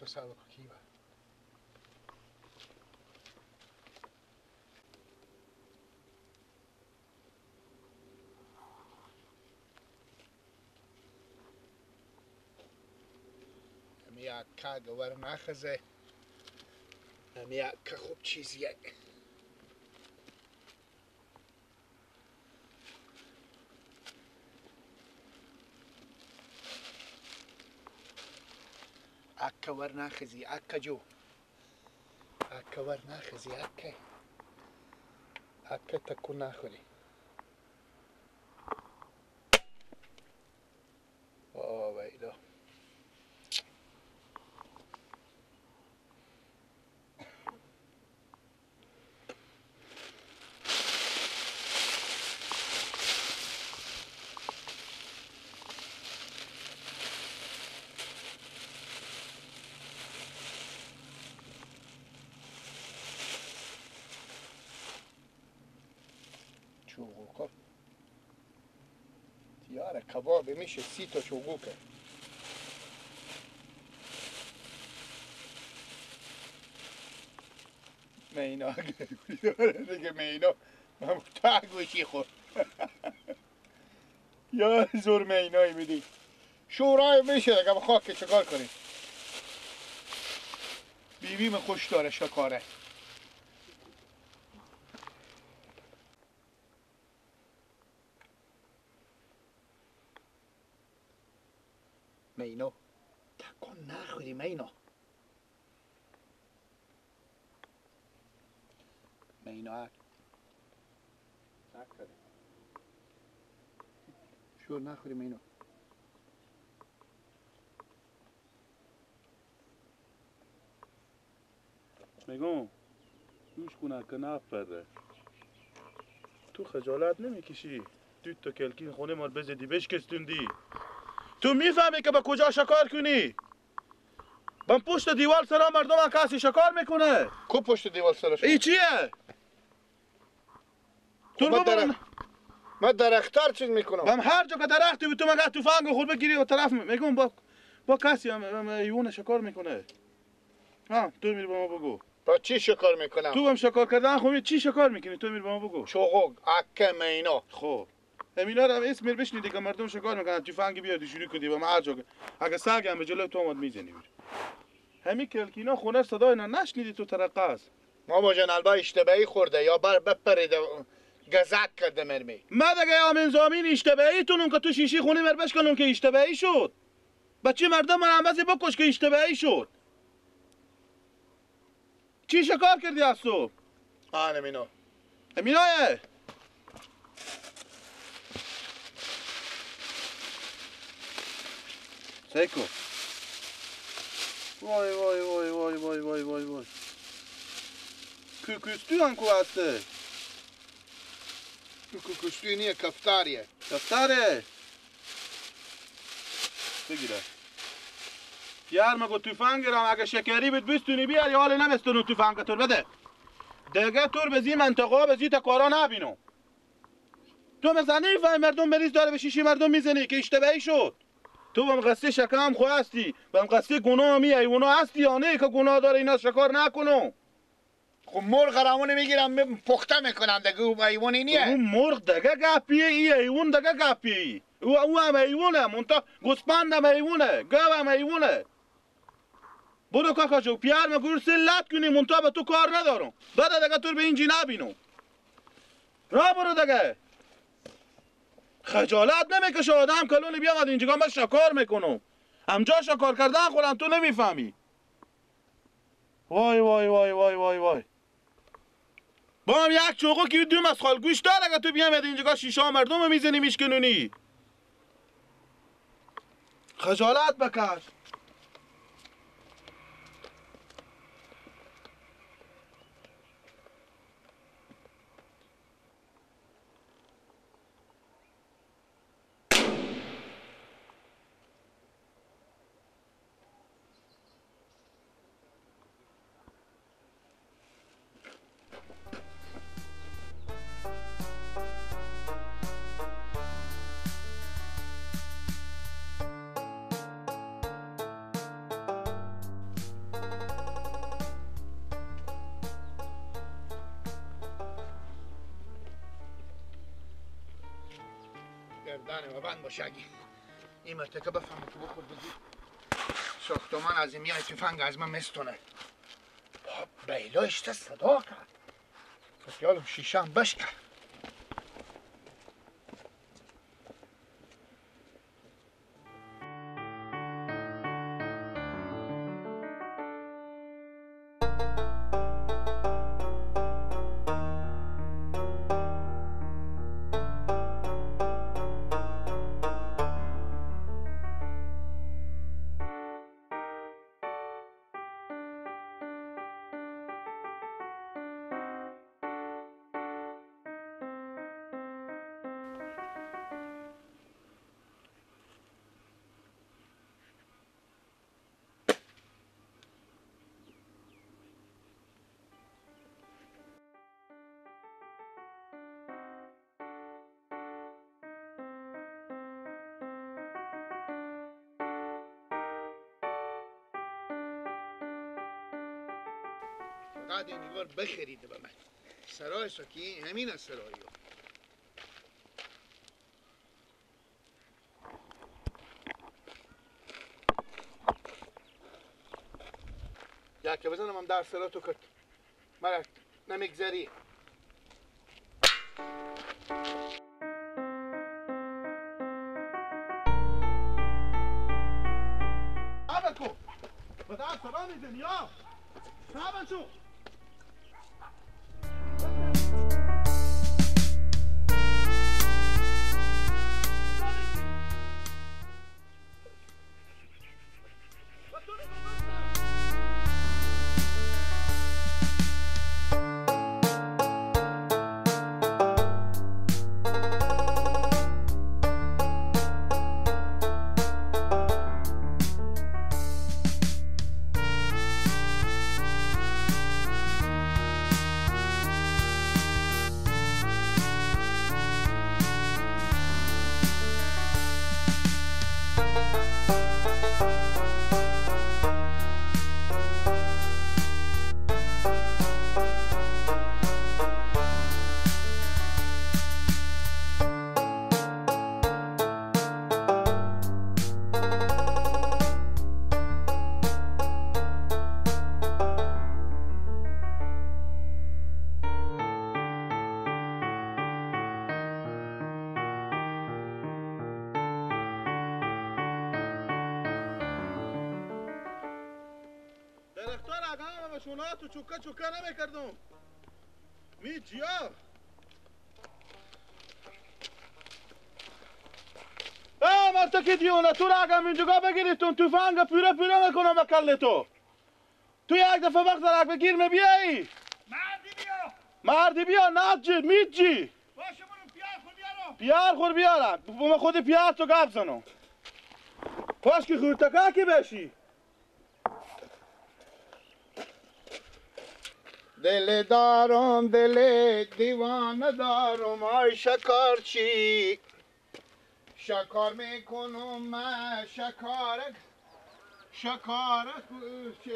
تو سر کیوه امی اکا گور نخزه، امی اکا خوب چیزیه. اکا ور نخزی، اکا جو، اکا ور نخزی، اکا اکا تکون نخوری. آه ویدا چوغوکا تیاره کباب میشه 30 تا چوغوکه. مینا دیگه مینا من تا گوشی خورد. یا زور مینایی میدی شورای میشه دیگه خاک چکار کنیم. بیبیم خوش داره شکاره. مینا تکون نخوری مینا. مینا نخوری شور نخوری مینا. میگم گوش کنه که نپره. تو خجالت نمیکشی دو تا کلکین خونه مال بزدی بشکستوندی. تو میفهمی که به کجا شکار کنی؟ من پشت دیوار سرا مردم کسی شکار میکنه. کو پشت دیوار سرا شما؟ ای چیه؟ تو من درختار چیز میکنم. من هر جا که درختی بود تو مگه تفنگ خود بگیری و طرف میگم با کسی هم ایوان شکار میکنه. ها تو میری با ما بگو. با چی شکار میکنم؟ تو هم شکار کردن خب چی شکار میکنی؟ تو میری با ما بگو. چوغوک، اکه، مینا. خب امینا رو هم اسم میره بشنی دیگه مردم شکار میکنن. تفنگ بیار شروع کنی با ما هر جا اگه سگ هم به جلوی تو اومد میزنی. همین کلکینا خونه صدای اینا نشنیدی تو ترقه است. ماما جان البا اشتباهی خورده یا بر بپریده گزک کرده مرمی. ما دیگه امین زامین اشتباهی تونم که تو شیشی خونه مر بشکنم که اشتباهی شد. بچه مردم من هم بسی بکش که اشتباهی شد. چی شکار کردی از تو؟ آن امینا. امینایه. سیکو. وای وای وای وای وای وای وای وای. کوکوستو هم کو هسته؟ کوکوستوی نیه، کفتاریه. کفتاره؟ بگیره. یار مگو تفنگ رام اگه شکری بید بستونی بیاری حالا نبستونو تفنگ تور بده. دیگه تور به زی منطقه به زی تکارا نبینو. تو مثلا نمیفهمی مردم مریض داره به شیشی مردم میزنی که اشتباهی شد. تو بم قصه شکم خو هستی، بم قصه گناه می ایونا هستی یا نه که گناه داره اینا شکار نکنو. خب مرغ روانه میگیرم پخته میکنم دیگه اون ایوانی نیه. اون مرغ دیگه گپیه، ای ایوان دیگه گپیه. او هم ایوانه، منتها گوسفند هم ایوانه، گاو هم ایوانه. برو کاکا جو پیار مگور سه لط کنی منتها به تو کار ندارم. بده دیگه تو به اینجی نبینو. را برو دیگه. خجالت نمیکشه آدم کلونی بیامد اینجا من شکار میکنم. همجا شکار کردن خورم تو نمیفهمی. وای وای وای وای وای وای. با هم یک چوغو که دوم از خال گوش داره اگه تو بیامد اینجا شیشه مردم رو میزنی میشکنونی. خجالت بکش. دهن ما بند باشه. اگه این مرتکه بفهمه که بخور بزی ساختمان از این میای تفنگ از من مستونه. با بیلایش تا صدا کرد. خیالم شیشه هم بشکن. فقط این دیوار بخریده به من سرای ساکی همین از سرایی ها. یک بزنم هم در سرا تو کرد مرک نمیگذری. آبکو به در سرا میزنی یا سابن شو. تو چوکه چوکه نمیکردم می جیا اه مرتکی دیونه تو را اگه اینجا بگیری تون تفنگ پیره پیره میکنم به کل تو. تو یک دفعه وقت در بگیر می بیایی مردی بیا مردی بیا نجی میجی باشه برو پیار خور بیارم پیار خور بیارم من خود پیار تو گپ زنم کاش که خورتکه کی بشی. دل دارم دل دیوانه دارم آی شکارچی شکار میکنم من شکارک شکارک چیز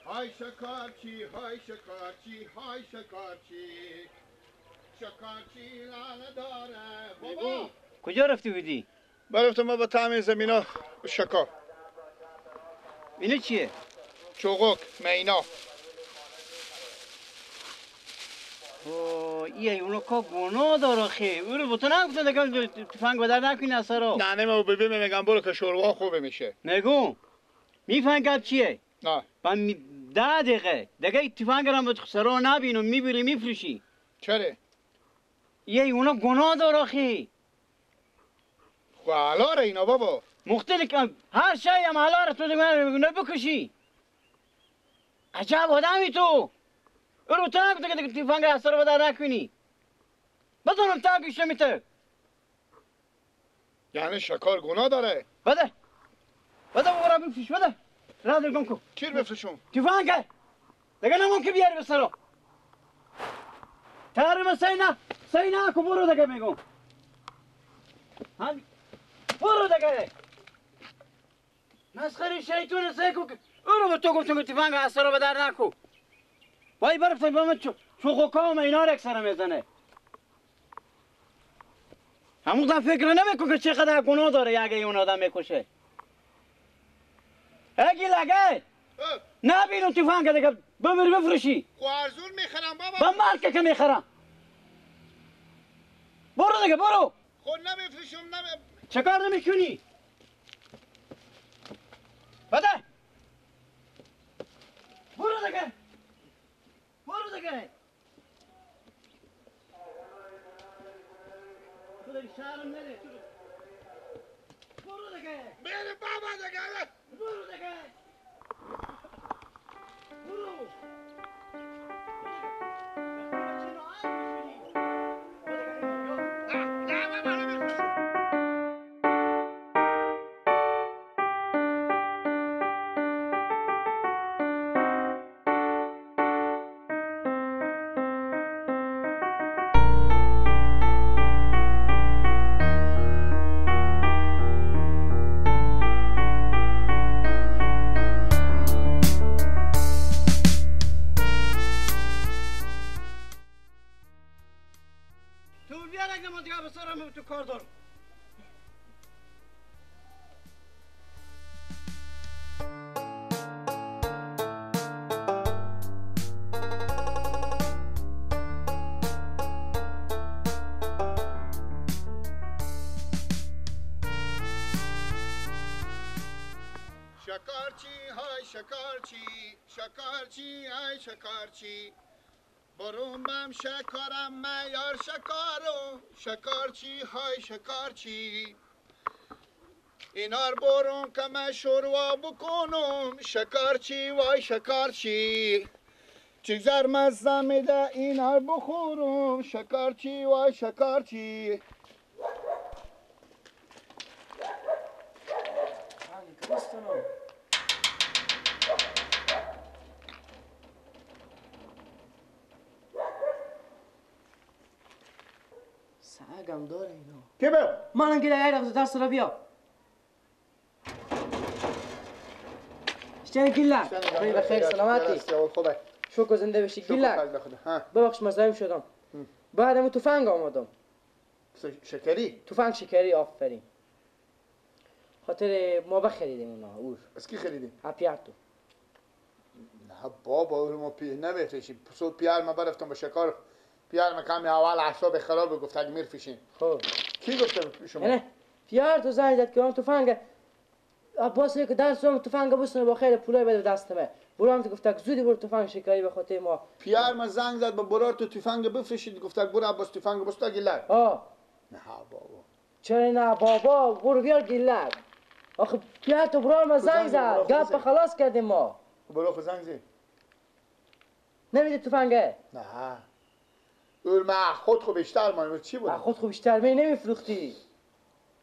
های شکارچی های شکارچی های شکارچی شکارچی لانه داره. بابا کجا رفتی بودی؟ برفتم ما با تعمیر زمینا شکار. اینه چیه؟ چوغک مینا. ایه اونو که گناه داره خی او رو بطن نگفتن دیگه تفنگ بدر نکنی از سرا. نه نه من ببین میگم برو که شوروا خوبه میشه. نگو میفهم گپ چیه؟ نه من 10 دقیقه دیگه تفنگ رو به سرا نبینم میبری میفروشی. چرا؟ ایه اونو گناه داره خی. خب حلاره اینا بابا. مختلف هر شی هم حلاره تو دیگه بکشی. عجب آدمی تو. او رو تو نگفته که تفنگ از سر بدر نکنی. بزنم تا گوش نمیته. یعنی شکار گناه داره. بده بده بابا را بفروش بده. را در گم کو. چی بفروشم؟ تفنگ دیگه نمون بیاری به سرا. تارم سینا سینا کو برو دیگه میگم. هم برو دیگه. مسخره شیطون سیکو او رو به تو گفتم که تفنگ از سر بدر نکو. وای برفتم به من چوغوکا و اینا رو اکثر میزنه. همون فکر نمیکن که چقدر گناه داره اگه اون آدم میکشه. اگه لگه نبینم تفنگ دیگه بمیری بفروشی. خو ارزون میخرم بابا. با مرگ که میخرم. برو دیگه برو. خو نمیفروشم نمی. چه کار نمیکنی؟ بده. برو دیگه. برو دیگه. تو دیگه شهرم نره. برو دیگه. بره بابا دیگه. برو دیگه. برو. شکارچی های شکارچی برون بم شکارم میار شکارم شکارچی های شکارچی اینار برون که من شوروا بکنم شکارچی وای شکارچی چیزر مزه میده اینار بخورم شکارچی وای شکارچی. سگم داره اینا. کی بر؟ منم گیره یک دقیقه درس را بیا. اشتن گیلک. خیلی بخیر سلامتی. شکر زنده بشی گیلک. ببخش مزاحم شدم. بعدم تفنگ آمدم. شکری؟ تفنگ شکری آفرین. خاطر ما بخریدیم اونا اور. از کی خریدیم؟ اپیارتو. نه بابا ما پی نمیفروشیم. صبح پیار ما برفتم به شکار. پیار ما کمی اول اعصاب خراب گفت اگه میرفشین. خب کی گفته شما؟ نه پیار تو زنگ زد که من تفنگ عباس که درس هم تفنگ بسونه با خیر پولای بده دست من. برام گفت که زودی برو تفنگ شکاری به خاطر ما. پیار ما زنگ زد به برار تو تفنگ بفروشید گفت برو عباس تفنگ بستا گیلک. آه نه بابا. چرا نه بابا برو بیار گیلک. آخه پیار تو برام ما زنگ زد گپ خلاص کردیم ما. برو خو زنگ زد. نمیده تفنگه؟ نه. اون ما خود خو بیشتر ما چی بود؟ خود خو بیشتر می نمیفروختی.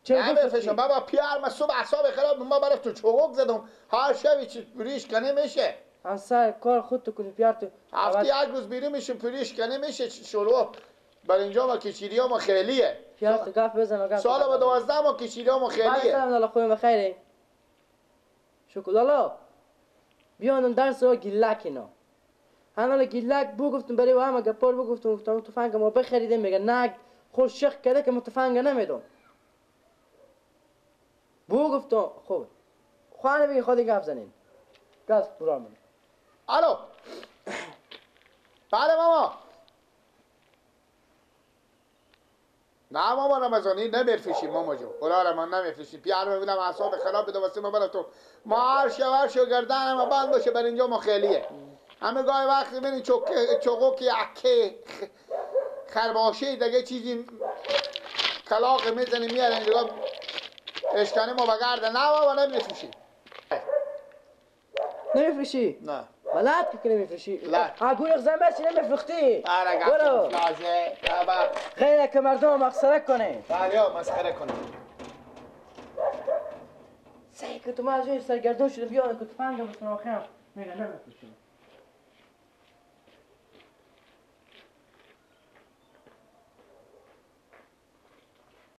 چرا نمیفروشم بابا؟ پیار ما صبح اعصاب خراب ما برف تو چوغک زدم هر شب چی پوریش کنه میشه. ان سر کار خود تو کنی پیار تو. هفته یک روز بیرون میشیم پوریش کنه میشه شروع. بر اینجا ما کشیری ما خیلیه. پیار تو گپ بزن گپ. سال با 12 ما کشیری ما خیلیه. سلام الله خوبم بخیره. شکر لالا. بیان درس رو گیلک اینا. هنال گیلک بو گفتم برای و همه گپار بو گفتم گفتم تفنگ ما بخریدیم میگه نه خود شخ کرده که ما تفنگ نمیدم. بو گفتم خب خانه بگی خود گپ زنین. گپ برام. الو بله ماما. نه ماما رمضانی نمیفروشیم ماما جو. قرار ما نمیفروشیم. پیار بودم اعصاب خراب بده واسه ما برا تو. ما هر شب شو گردن ما بند باشه بر اینجا ما خیلیه. همه گاهی وقتی ببینی چوکه یکه خرباشه دیگه چیزی کلاق میزنی میارن دیگه اشکنه ما بگرده. نه بابا نمیفروشی. نمیفروشی؟ نه. بلد که نمیفروشی؟ لا. گوی زنبه چی نمیفروختی؟ آره برو. بابا. غیره که مردم مسخره کنه. بله مسخره کنه. سعی که تو من از سرگردون شدم بیان که تفنگم بسنم آخرم میگه نمیفروشیم.